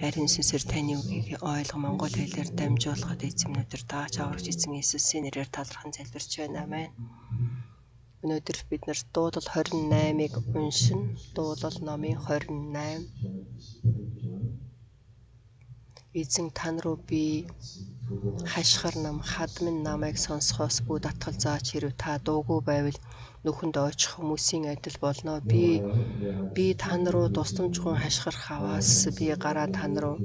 Ариун сүнсээр таны үгийг ойлгон монгол хэлээр дамжуулахад эзэм өнөөдөр таач аврагч эзэн Иесусийн нэрээр талархан залбирч байна. Амен. Өнөөдөр бид нар дуулал 28-ыг уншина. Дуулал номын 28. Эзэн тань руу би хашгирнам, хад минь намайг сонсохоос бүү татгал заач. Хэрэв та дуугүй байвал нүхэнд ойчих хүмүүсийн адил болно. Би тань руу тусламжгүй хашгирах аваас, би гараа тань руу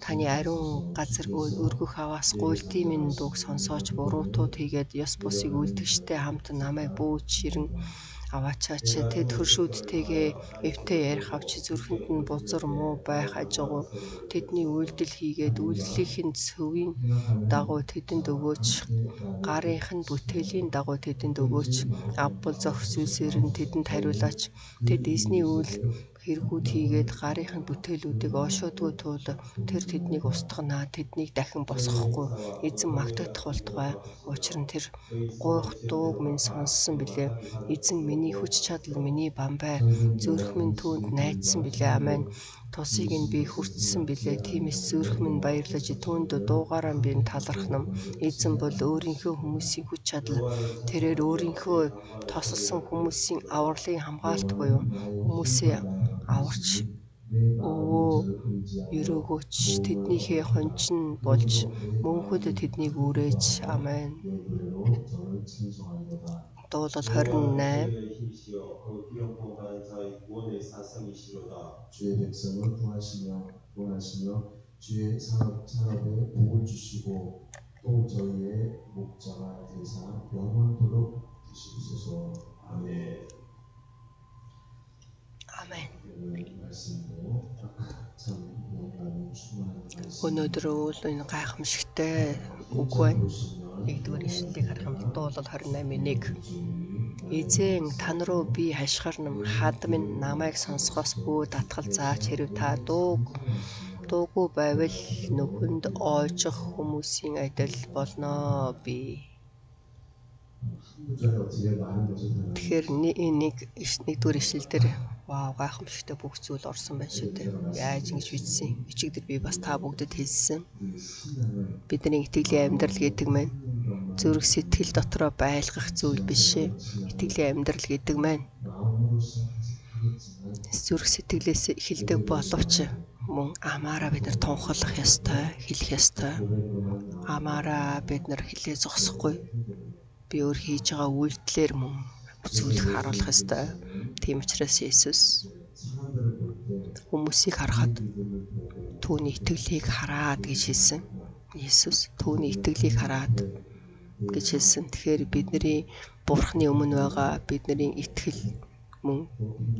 таны ариун газар өргөх аваас гуйлтын минь дууг сонсооч. Буруутууд хийгээд ёс бусыг үлдэгчтэй хамт намайг бүү чирэн аваачаач. Тэд хөршүүдтэйгээ эвтэй ярих авч зүрхэнд нь бузар муу байх ажаагүй. Тэдний үйлдэл хийгээд үйлдэлийнх нь цөвийн дагуу тэдэнд өгөөч. Гарынх нь бүтээлийн дагуу тэдэнд өгөөч. Авбал зохих зүйлсээр нь тэдэнд хариулаач. Тэд эзний үйл хэрэгүүд хийгээд гарын нь бүтээлүүдийг оошоодгүй тул тэр тэднийг устгана, тэднийг дахин босгохгүй. Эзэн магтагдах болтугай. Учир нь тэр гуйх дууг минь сонссон билээ. Эзэн миний хүч чадал, миний бамбай, зүрх минь түүнд найдсан билээ. Амен. Тусыг нь би хүртсэн билээ. Тиймээс зүрх минь баярлаж түүнд дуугаараа би талархна. Эзэн бол өөрийнхөө хүмүүсийн хүч чадал. Тэрээр өөрийнхөө тосолсон хүмүүсийн авралын хамгаалт буюу хүмүүсээ аварч өвөө ерөөгөөч, тэднийхээ хончин болж мөнхөд тэднийг үүрээч. Амен. Дуулал 28. 주의 백성을 구원하시며 주의 산업에 복을 주시고 또 저희의 목자가 되사 영원토록 주시옵소서. 아멘. Амен. 오늘 말씀도 참 영감이 충만한 말씀. Өнөөдөр үйл энэ гайхамшигтай үг байна. Нэгдүгээр ишлэлийг харах юм бол дуулал 28:1. Эзэн тань руу би хашгирнам, хад минь намайг сонсохоос бүү татгал заач. Хэрэв та дуугүй байвал нүхэнд ойчих хүмүүсийн адил болно би. Тэгэхээр нэгдүгээр ишлэл дээр вау, гайхамшигтай бүх зүйл орсон байна шүү дээ. Яаж ингэж бичсэн? Бичиг дээр би бас та бүгдэд хэлсэн. Бидний итгэлийн амьдрал гэдэг маань зүрх сэтгэл дотроо байлгах зүйл биш ээ. Итгэлийн амьдрал гэдэг маань зүрх сэтгэлээс эхэлдэг боловч мөн амаараа бид нар тунхаглах ёстой, хэлэх ёстой. Амаараа бид нар хэлээ зогсохгүй. Би өөр хийж байгаа үйлдэлээр мөн үзүүлэх харуулах ёстой. Тийм учраас Иесус хүмүүсийг харахад түүний итгэлийг хараад гэж хэлсэн. Иесус түүний итгэлийг хараад гэж хэлсэн. Тэгэхээр бидний Бурхны өмнө байгаа бидний итгэл мөн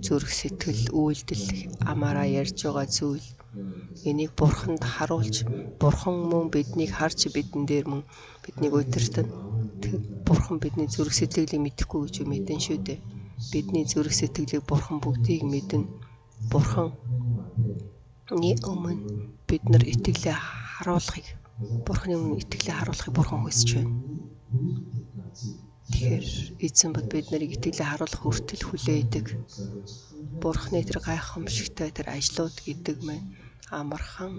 зүрх сэтгэл, үйлдэл, амаараа ярьж байгаа зүйл энийг Бурханд харуулж, Бурхан мөн биднийг харж бидэн дээр мөн биднийг удирдана. Тэгэхээр Бурхан бидний зүрх сэтгэлийг мэдэхгүй гэж мэдэн шүү дээ. Бидний зүрх сэтгэлийг Бурхан бүгдийг мэднэ. Бурханы өмнө бид нар итгэлээ харуулахыг, Бурханы өмнө итгэлээ харуулахыг Бурхан хүсэж байна. Тэгэхээр эзэн бол бид нарыг итгэлээ харуулах хүртэл хүлээдэг. Бурханы тэр гайхамшигтай тэр ажлууд гэдэг маань амархан,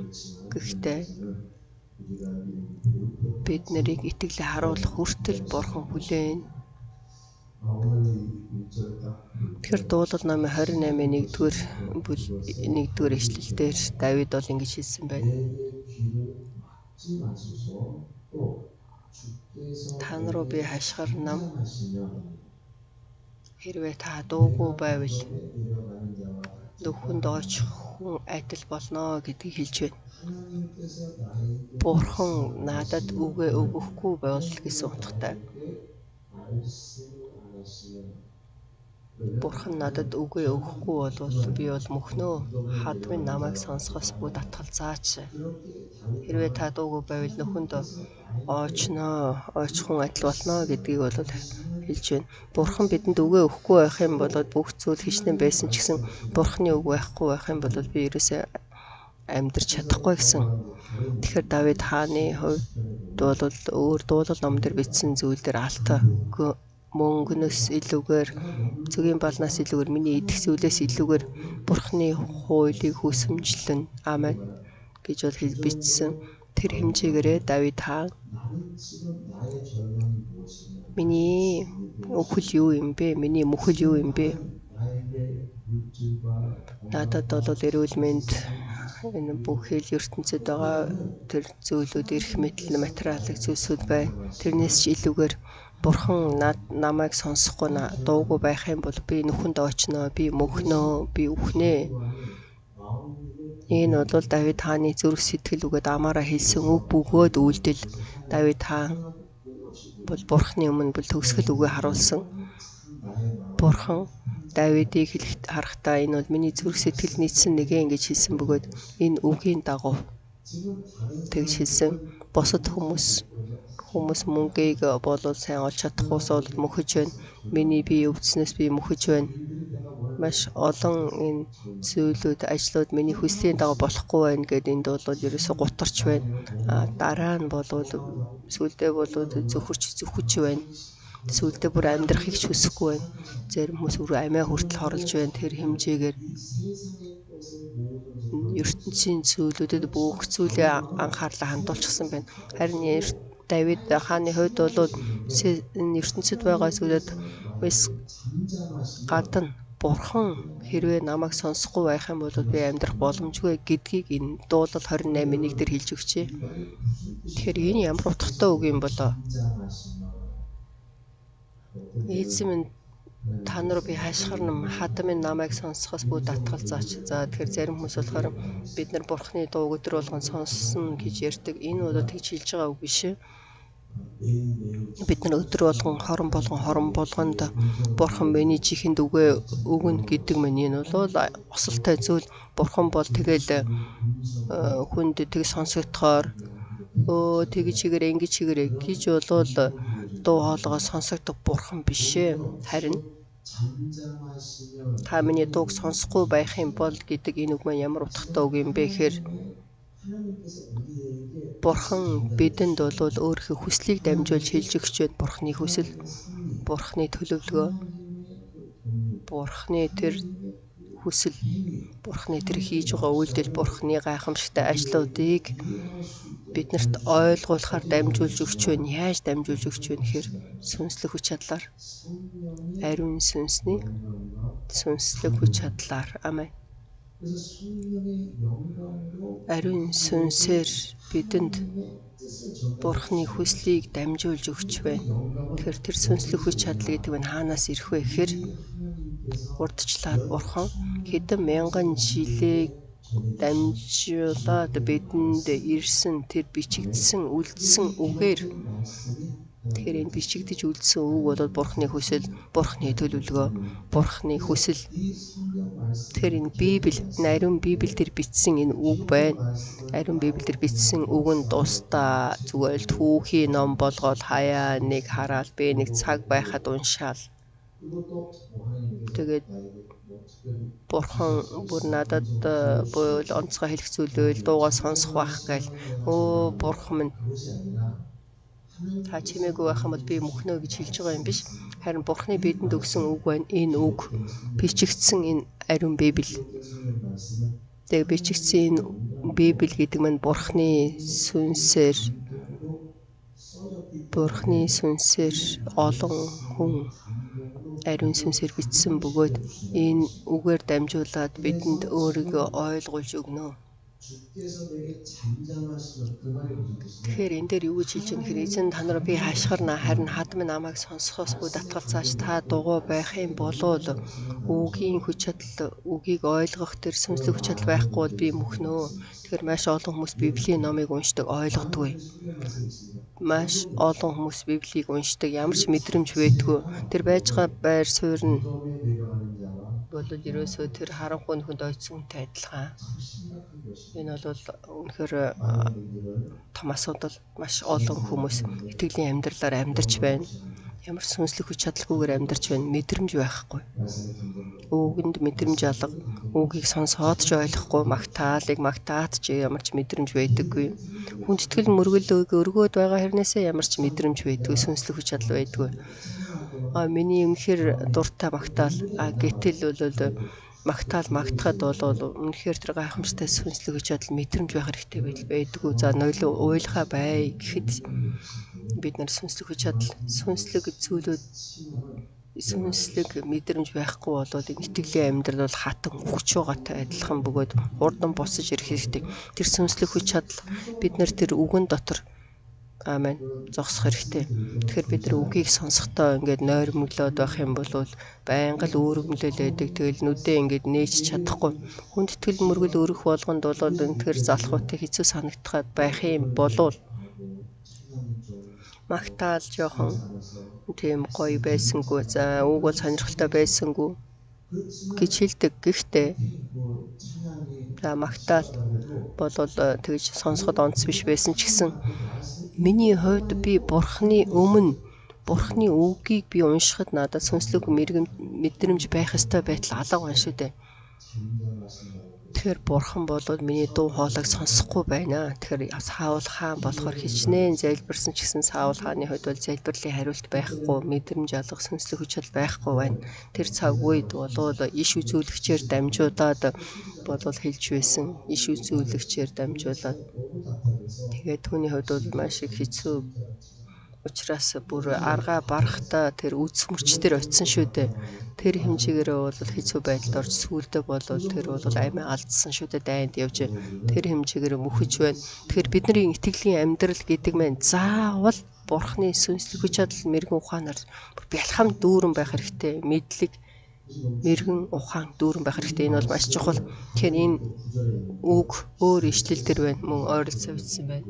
гэхдээ бид нарыг итгэлээ харуулах хүртэл Бурхан хүлээнэ. Тэгэхээр дуулал номын 28-ийн 1-р ишлэл дээр Давид бол ингэж хэлсэн байна. Тан руу би хашгирнам. Хэрвээ та дуугүй байвал нүхэнд очих хүн адил болно гэдгийг хэлж байна. Бурхан надад үгээ өгөхгүй бол гэсэн утгатай. Бурхан надад үгээ өгөхгүй бол би бол мөхнөө. Хад минь намайг сонсохоос бүү татгал заач. Хэрвээ та дуугүй байвал нүхэнд оочноо, очих хүн адил болно гэдгийг бол хэлж байна. Бурхан бидэнд үгээ өгөхгүй байх юм бол бүх зүйл хичнээн байсан ч гэсэн Бурханы үг байхгүй байх юм бол би ерөөсөө амьдрч чадахгүй гэсэн. Тэгэхээр Давид хааны хувьд бол өөр дуулал ном дээр бичсэн зүйл дээр алт мөнгөнөөс илүүгээр, цөгийн балнаас илүүгээр, миний идэх зүйлээс илүүгээр Бурханы хуулийг хүсэмжлэн. Амен гэж бол бичсэн. Тэр хэмжээгээрээ Давид хаан миний үхэл юу юм бэ? Миний мөхөл юу юм бэ? Надад бол эрүүл мэнд, энэ бүх хэл ертөнцид байгаа тэр зүйлүүд, эрх мэдэл, материалын зүйлсүүд байна. Тэрнээс ч илүүгээр Бурхан намайг сонсохгүй дуугүй байх юм бол би нүхэнд очно, би мөхнө, би үхнэ. Энэ бол Давид хааны зүрх сэтгэл үгээд амаараа хэлсэн үг бөгөөд үйлдэл. Давид хаан бол Бурханы өмнө бол төгсгөл үгээ харуулсан. Бурхан Давидыг харахтаа энэ бол миний зүрх сэтгэл нийцсэн нэгэн гэж хэлсэн бөгөөд энэ үгийн дагуу тэгж хэлсэн. Бусад хүмүүс мөнгийг болвол сайн олж чадахгүйс бол мөхөж байна. Миний бие өвдснөөс би мөхөж байна. Маш олон энэ зүйлүүд, ажлууд миний хүслийн дагуу болохгүй байна гэдээ энд бол ерөөсөө гутарч байна. Дараа нь болвол сүүлдээ болвол зөхөж байна. Сүүлдээ бүр амьдрахыг ч хүсэхгүй байна. Зарим хүмүүс бүр амиа хүртэл хорлож байна. Тэр хэмжээгээр ертөнцийн зүйлүүдэд бүх зүйлээ анхаарлаа хандуулчихсан байна. Харин Давид хааны хувьд бол энэ ертөнцид байгаа зүйлүүд гадна Бурхан хэрвээ намайг сонсохгүй байх юм бол би амьдрах боломжгүй гэдгийг энэ дуулал 28-ний 1 дээр хэлж өгчээ. Тэгэхээр энэ ямар утгатай үг юм болоо? Эзэн минь та нар би хайшхарнам, хад минь намайг сонсохоос бүү татгал заач. За тэгэхээр зарим хүмүүс болохоор бид нар Бурханы дууг өдөр болгон сонссон гэж ярьдаг. Энэ бол тэгж хэлж байгаа үг биш ээ. Бид нар өдөр болгон, хорон болгонд Бурхан миний чихэнд үгээ өгнө гэдэг мань энэ бол осолтой зүйл. Бурхан бол тэгэл хүнд тэг сонсогдохоор тэгж хийгэрээ, ингэж хийгэрээ гэж болвол дуу хоолойгоо сонсогдох Бурхан биш ээ. Харин та миний дууг сонсохгүй байх юм бол гэдэг энэ үг маань ямар утгатай үг юм бэ гэхээр Бурхан бидэнд бол өөрийнхөө хүслийг дамжуулж хэлж өгч байна. Бурханы хүсэл, Бурханы төлөвлөгөө, Бурханы тэр хүсэл, Бурханы тэр хийж байгаа үйлдэл, Бурханы гайхамшигтай ажлуудыг биднэрт ойлгуулахаар дамжуулж өгч байна. Яаж дамжуулж өгч байна гэхээр сүнслэг хүч чадлаар, ариун сүнсний сүнслэг хүч чадлаар. Амен. Ариун сүнсээр бидэнд Бурханы хүслийг дамжуулж өгч байна. Тэгэхээр тэр сүнслэг хүч чадал гэдэг нь хаанаас ирэх вэ гэхээр урдчлаад Бурхан хэдэн мянган жилээ дамжуулаад бидэнд ирсэн тэр бичигдсэн үлдсэн үгээр. Тэгэхээр энэ бичигдэж үлдсэн үг бол Бурханы хүсэл, Бурханы төлөвлөгөө, Бурханы хүсэл. Тэгэхээр энэ Библи, энэ ариун Библи дээр бичсэн энэ үг байна. Ариун Библи дээр бичсэн үг нь тусдаа зүгээр л түүхийн ном болгоод хаяа нэг хараал бэ нэг цаг байхад уншаал. Тэгээд Бурхан бүр надад буюу онцгой хэлэх зүйлэл дуугаа сонсох байх гээл. Бурхан минь та чимээгүй байх юм бол би мөхнө гэж хэлж байгаа юм биш. Харин Бурханы бидэнд өгсөн үг байна. Энэ үг бичигдсэн энэ ариун Библи. Тэгээ бичигдсэн энэ Библи гэдэг маань Бурханы сүнсээр, Бурханы сүнсээр олон хүн ариун сүнсээр бичсэн бөгөөд энэ үгээр дамжуулаад бидэнд өөрийгөө ойлгуулж өгнө. Тэгэхээр энэ дээр юу гэж хэлж байгаа нөхөр эзэн та нар би хашгирна, харин хад минь намайг сонсохоос бүү татгалзаач. Та дугуй байх юм болвол үгийн хүч чадал, үгийг ойлгох тэр сүнслэг хүч чадал байхгүй бол би мөхнө. Тэгэхээр маш олон хүмүүс Библийн номыг уншдаг, ойлгодгүй. Маш олон хүмүүс Библийг уншдаг, ямар ч мэдрэмж байдгүй. Тэр байж байгаа байр суурь нь бол ерөөсөө тэр харанхуй нөхөнд ойцсон хүнтэй адилхан. Энэ бол үнэхээр том асуудал. Маш олон хүмүүс итгэлийн амьдралаар амьдарч байна. Ямар ч сүнслэг хүч чадалгүйгээр амьдарч байна. Мэдрэмж байхгүй. Үгэнд мэдрэмж алга. Үгийг сонсоод ч ойлгохгүй, магтаалыг магтаад ч ямар ч мэдрэмж байдаггүй. Хүндэтгэл мөргөл өргөөд байгаа хэрнээсээ ямар ч мэдрэмж байдаггүй, сүнслэг хүч чадал байдаггүй. Миний үнэхээр дуртай магтаал. Гэтэл бол Магтаал магтахад бол үнэхээр тэр гайхамшигтай сүнслэг хүч чадал мэдрэмж байх хэрэгтэй байдал байдгүй. За нойлоо уйлхаа бай гэхэд бид нар сүнслэг хүч чадал, сүнслэг зүйлүүд, сүнслэг мэдрэмж байхгүй бол итгэлийн амьдрал бол хатан үхэж байгаатай адилхан бөгөөд хурдан босож ирэх хэрэгтэй. Тэр сүнслэг хүч чадал бид нар тэр үгэн дотор аамен зогсох хэрэгтэй. Тэгэхээр бид нар үгийг сонсохдоо ингээд нойрмоглоод байх юм бол байнга л үүргэмлэл байдаг. Тэгэл нүдээ ингээд нээж чадахгүй. Хүндэтгэл мөргөл өрөх болгонд бол үнэхээр залхуутай хэцүү санагдахад байх юм болвол магтаал жоохон тийм гоё байсангүй. За үг бол сонирхолтой байсангүй гэж хэлдэг. Гэхдээ за магтаал болвол тэгж сонсоход онц биш байсан ч гэсэн миний хувьд би Бурхны өмнө Бурхны үгийг би уншихад надад сүнслэг мэдрэмж байх ёстой байтал алга байна шүү дээ. Тэгэхээр Бурхан болвол миний дуу хоолойг сонсохгүй байна. Тэгэхээр Саул хаан болохоор хичнээн залбирсан ч гэсэн Саул хааны хувьд бол залбирлын хариулт байхгүй, мэдрэмж алга, сүнслэг хүч чадал байхгүй байна. Тэр цаг үед болвол иш үзүүлэгчээр дамжуулаад болвол хэлж байсан. Иш үзүүлэгчээр дамжуулаад тэгээд түүний хувьд бол маш их хэцүү учраас бүр аргаа барахтаа тэр үз мөрч дээр очисон шүү дээ. Тэр хэмжээгээрээ бол хэцүү байдалд орж сүүлдээ болвол тэр бол амиа алдсан шүү дээ, дайнд явж тэр хэмжээгээр мөхөж байна. Тэгэхээр бидний итгэлийн амьдрал гэдэг маань заавал Бурхны сүнслэг хүч чадал мэрэгэн ухаанаар бялхам дүүрэн байх хэрэгтэй. Мэдлэг мэрэгэн ухаан дүүрэн байх хэрэгтэй. Энэ бол маш чухал. Тэгэхээр энэ үг өөр ишлэл төр байна. Мөн ойролцоо бичсэн байна.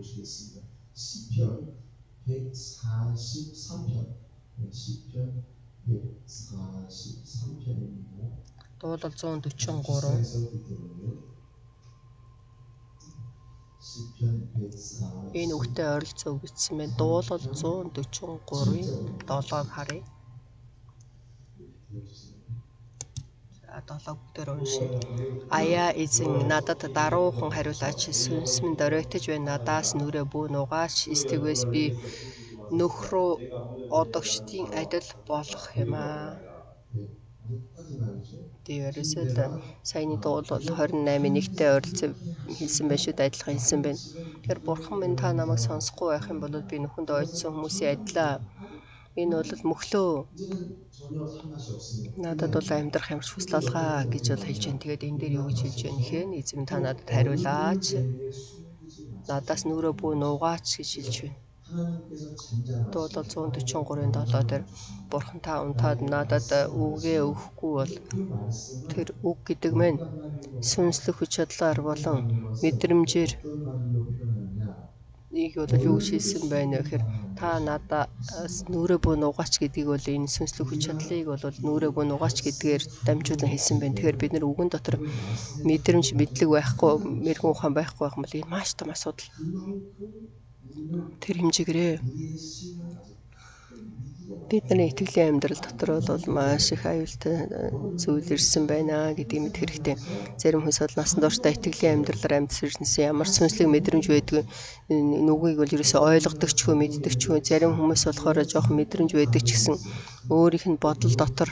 143편, 시편 143편입니다. Дуулал 143. Энэ үгтэй ойролцоо бичсэн байна. Дуулал 143-ийн 7-ыг харъя. За 7-ыг бүгдээр уншъя. Аяа эзэн надад даруухан хариулаач, сүнс минь доройтож байна. Надаас нүрээ бүү нугаач, эстэгвээс би нөх рүү одогчдын адил болох юм аа. Тийм ерөөсөө л саяны дуулал 28-ийн 1-тэй ойролцоо хэлсэн байх шүү дээ, адилхан хэлсэн байна. Тэгэхээр Бурхан минь та намайг сонсохгүй байх юм бол би нүхэнд ойдсон хүмүүсийн адилаа. Энэ бол мөхлөө. Надад бол амьдрах ямар ч хүсэл алгаа гэж бол хэлж байна. Тэгээд энэ дээр юу гэж хэлж байна гэхээр эзэм та надад хариулаач. Надаас нүрээ бүү нугаач гэж хэлж байна. Дуулал 143-ийн 7 дээр Бурхан та унтаад надад үгээ өгөхгүй бол тэр үг гэдэг мэн сүнслэг хүч чадлаар болон мэдрэмжээр нэг бол юу гэж хэлсэн байна вэ гэхээр та надаас нүрээ бүү нугаач гэдгийг бол энэ сүнслэг хүч чадлыг бол нүрээ бүү нугаач гэдгээр дамжуулан хэлсэн байна. Тэгэхээр бид нар үгэн дотор мэдрэмж мэдлэг байхгүй, мэрэгэн ухаан байхгүй байх юм бол энэ маш том асуудал. Тэр хэмжээгээрээ бидний итгэлийн амьдрал дотор бол маш их аюултай зүйл ирсэн байна гэдгийг мэдэх хэрэгтэй. Зарим хүмүүс бол насан туршдаа итгэлийн амьдралаар амьдсан ямар сүнслэг мэдрэмж байдгүй, нүгийг бол ерөөсөө ойлгодог ч хөө мэддэг ч хөө. Зарим хүмүүс болохоор жоохон мэдрэмж байдаг ч гэсэн өөрийнх нь бодол дотор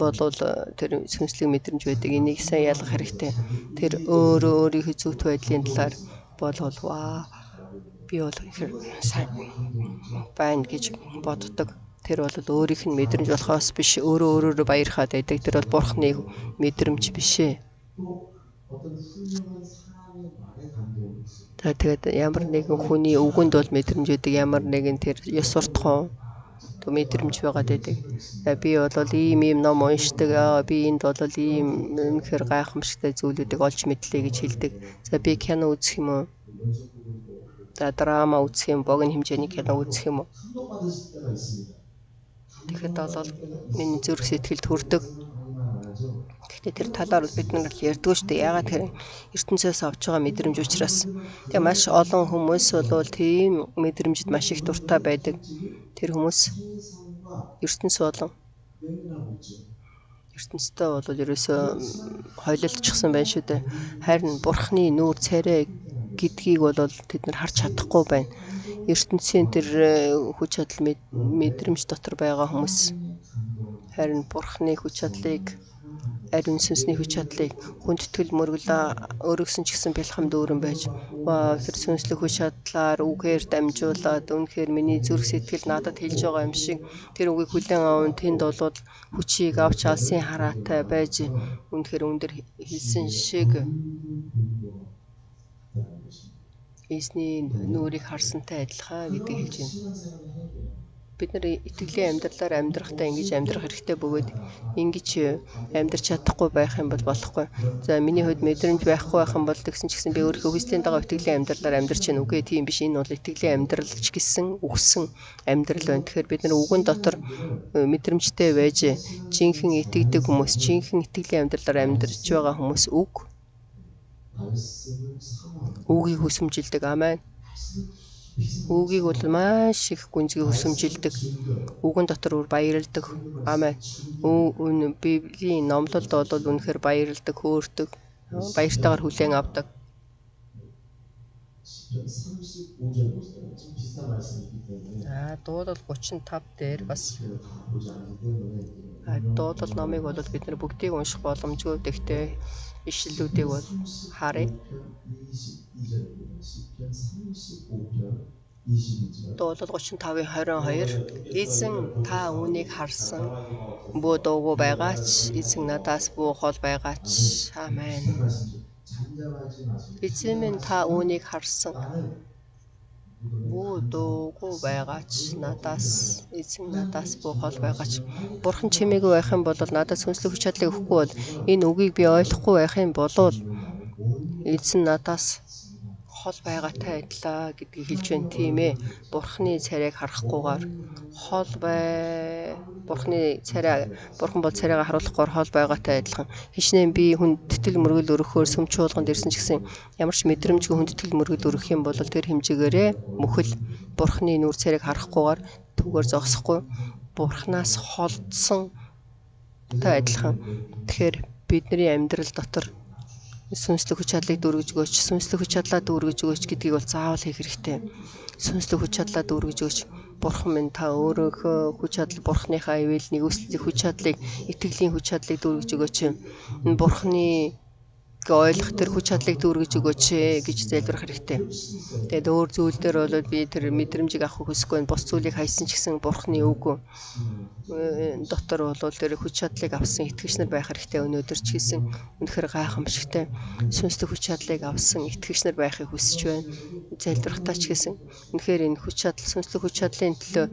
болвол тэр сүнслэг мэдрэмж байдаг. Энийг сайн ялгах хэрэгтэй. Тэр өөрөө өөрийнхөө зөвхт байдлын талаар болвол ваа би бол ихэр сайн байна гэж боддог. Тэр бол өөрийнх нь мэдрэмж болохоос биш, өөрөө өөрөөрөө баярхаад байдаг. Тэр бол Бурхны мэдрэмж биш ээ. За тэгээд ямар нэгэн хүний үгэнд бол мэдрэмж байдаг, ямар нэгэн тэр ёс суртахуун мэдрэмж байгаад байдаг. Би бол ийм ийм ном уншдаг. Би энд бол ийм үнэхээр гайхамшигтай зүйлүүдийг олж мэдлээ гэж хэлдэг. За би кино үзэх юм уу? За драма үзэх юм, богино хэмжээний кино үзэх юм уу? Тэгэхэд бол миний зүрх сэтгэлд хүрдэг. Гэхдээ тэр талаар бол бид нар ярьдгүй шүү дээ. Яагаад тэр ертөнцөөс авч байгаа мэдрэмж учраас. Тэгээ маш олон хүмүүс бол тийм мэдрэмжид маш их дуртай байдаг. Тэр хүмүүс ертөнц болон ертөнцтэй бол ерөөсөө хойлолдчихсан байна шүү дээ. Харин Бурхны нүүр царай гэдгийг бол тэд нар харж чадахгүй байна. Ертөнцийн тэр хүч чадал мэдрэмж дотор байгаа хүмүүс харин Бурхны хүч чадлыг Ариун сүнсний хүч чадлыг хүндэтгэл мөргөлөө өргөсөн ч гэсэн бэлхэм дүүрэн байж тэр сүнслэг хүч чадлаар үгээр дамжуулаад үнэхээр миний зүрх сэтгэл надад хэлж байгаа юм шиг тэр үгийг хүлээн аван тэнд болоод хүчийг авч алсын хараатай байж үнэхээр өндөр хэлсэн шиг эзний нүрийг харсантай адилхан гэдгийг хэлж байна. Бид нар итгэлийн амьдралаар амьдрахдаа ингэж амьдрах хэрэгтэй бөгөөд ингэж амьдрч чадахгүй байх юм бол болохгүй. За миний хувьд мэдрэмж байхгүй байх юм бол тэгсэн ч гэсэн би өөрийнхөө хүслийн дагуу итгэлийн амьдралаар амьдарч байна. Үгүй тийм биш. Энэ бол итгэлийн амьдрал ч гэсэн үхсэн амьдрал байна. Тэгэхээр бид нар үгэн дотор мэдрэмжтэй байж жинхэнэ итгэдэг хүмүүс, жинхэнэ итгэлийн амьдралаар амьдарч байгаа хүмүүс үгийг хүсэмжилдэг. Амен. Үгийг бол маш их гүнзгий хүсэмжилдэг. Үгэн дотор үр баярладаг. Амен. Библийн номлолд бол үнэхээр баярладаг, хөөрдөг, баяртайгаар хүлээн авдаг. За дуулал 35 дээр бас дуулал номыг бол бид нар бүгдийг унших боломжгүй. Гэхдээ ишлэлүүдийг бол харъя. Дуулал 35-ын 22. Эзэн та үүнийг харсан бүү дуугүй байгаач, эзэн надаас бүү хол байгаач. Амен. Эзэн минь та үүнийг харсан бүү дуугүй байгаач, надаас эзэн надаас бүү хол байгаач. Бурхан чимээгүй байх юм бол надад сүнслэг хүч чадлыг өгөхгүй бол энэ үгийг би ойлгохгүй байх юм бол эзэн надаас хол байгаатай адилаа гэдгийг хэлж байна, тийм ээ. Бурханы царайг харахгүйгээр хол бай. Бурханы царай, Бурхан бол царайгаа харуулахгүйгээр хол байгаатай адилхан. Хичнээн би хүндэтгэл мөргөл өргөхөөр сүм чуулганд ирсэн ч гэсэн ямар ч мэдрэмжгүй хүндэтгэл мөргөл өргөх юм бол тэр хэмжээгээрээ мөхөл. Бурханы нүур царайг харахгүйгээр түүгээр зогсохгүй Бурханаас холдсон та адилхан. Тэгэхээр бидний амьдрал дотор сүнслэг хүч чадлыг дүүргэж өгөөч, сүнслэг хүч чадлаа дүүргэж өгөөч гэдгийг бол заавал хийх хэрэгтэй. Сүнслэг хүч чадлаа дүүргэж өгөөч. Бурхан минь та өөрийнхөө хүч чадал, Бурханыхаа ивэл нэгүслийг хүч чадлыг, итгэлийн хүч чадлыг дүүргэж өгөөч. Бурханы ойлгох тэр хүч чадлыг дүүргэж өгөөч гэж залбирах хэрэгтэй. Тэгээд өөр зүйл дээр бол би тэр мэдрэмжийг авах хүсэхгүй байна. Бус зүйлийг хайсан ч гэсэн Бурханы үг дотор бол тэр хүч чадлыг авсан итгэгч нар байх хэрэгтэй. Өнөөдөр ч гэсэн үнэхээр гайхамшигтай сүнслэг хүч чадлыг авсан итгэгч нар байхыг хүсэж байна. Залбирахтаа ч гэсэн үнэхээр энэ хүч чадал, сүнслэг хүч чадлын төлөө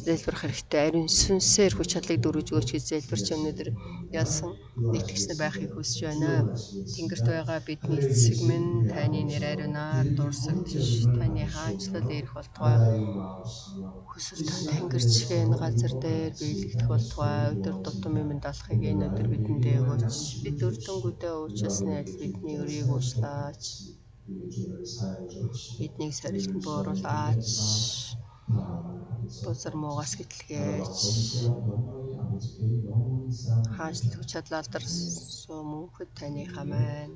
залбирах хэрэгтэй. Ариун сүнсээр хүч чадлыг дүүргэж өгөөч гэж залбирч өнөөдөр ялсан итгэгч нар байхыг хүсэж байна. Тэнгэрт байгаа бидний эцэг минь, таны нэр ариунаар дурсагдж, таны хаанчлал ирэх болтугай. Хүсэл тань тэнгэр чихээ энэ газар дээр биелэгдэх болтугай. Өдөр тутмын мэнд алхахыг энэ өдөр бидэндээ өгөөч. Бид өртөнгүүдээ уучлсаны адил бидний өрийг уучлаач. Биднийг сорилтонд бууруулаач. Бузар муугаас гэтлгээч. Хаанчлал хүч чадал алдар суу мөнхөд таны хамаа.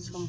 Сүм